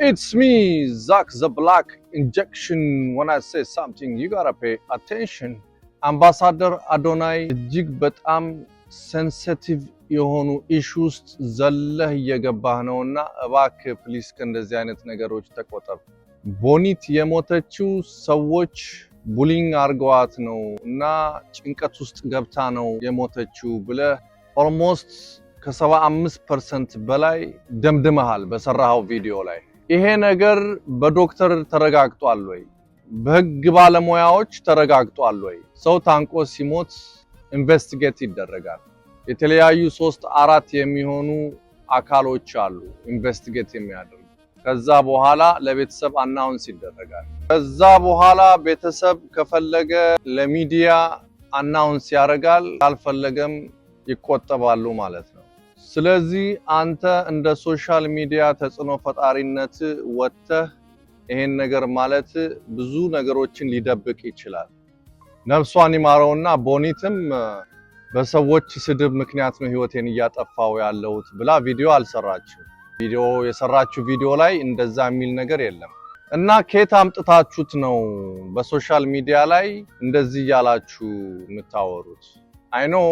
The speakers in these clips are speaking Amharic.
It's me, Zack the Black Injection. When I say something, you gotta pay attention. አምባሳደር አዶናይ፣ እጅግ በጣም sensitive የሆኑ issue ውስጥ ዘለህ እየገባህ ነውና እባክህ please ከእንደዚህ አይነት ነገሮች ተቆጠብ። ቦኒት የሞተችው ሰዎች bullying አርገዋት ነው እና ጭንቀት ውስጥ ገብታ ነው የሞተችው ብለህ almost ከ75% በላይ ደምድመሃል በሰራኸው ቪዲዮ ላይ። ይሄ ነገር በዶክተር ተረጋግጧል ወይ? በህግ ባለሙያዎች ተረጋግጧል ወይ? ሰው ታንቆ ሲሞት investigate ይደረጋል። የተለያዩ ሶስት አራት የሚሆኑ አካሎች አሉ investigate የሚያደርጉ። ከዛ በኋላ ለቤተሰብ announce ይደረጋል። ከዛ በኋላ ቤተሰብ ከፈለገ ለሚዲያ announce ያደርጋል፣ ካልፈለገም ይቆጠባሉ ማለት ነው። ስለዚህ አንተ እንደ social media ተጽዕኖ ፈጣሪነት ወጥተህ ይሄን ነገር ማለት ብዙ ነገሮችን ሊደብቅ ይችላል። ነፍሷን ይማረውና ቦኒትም በሰዎች ስድብ ምክንያት ነው ህይወቴን እያጠፋው ያለሁት ብላ ቪዲዮ አልሰራችም። ቪዲዮ የሰራችው ቪዲዮ ላይ እንደዛ የሚል ነገር የለም። እና ከየት አምጥታችሁት ነው በ social media ላይ እንደዚህ እያላችሁ የምታወሩት? I know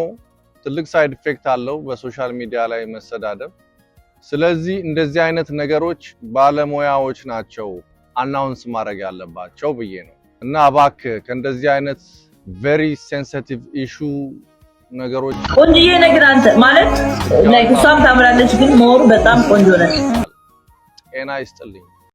ትልቅ side effect አለው በ social media ላይ መሰዳደብ። ስለዚህ እንደዚህ አይነት ነገሮች ባለሙያዎች ናቸው announce ማድረግ ያለባቸው ብዬ ነው። እና እባክህ ከእንደዚህ አይነት very sensitive issue ነገሮች ቆንጅዬ ነገር አንተ ማለት like እሷም ታምራለች፣ ግን more በጣም ቆንጆ ነች። ጤና ይስጥልኝ።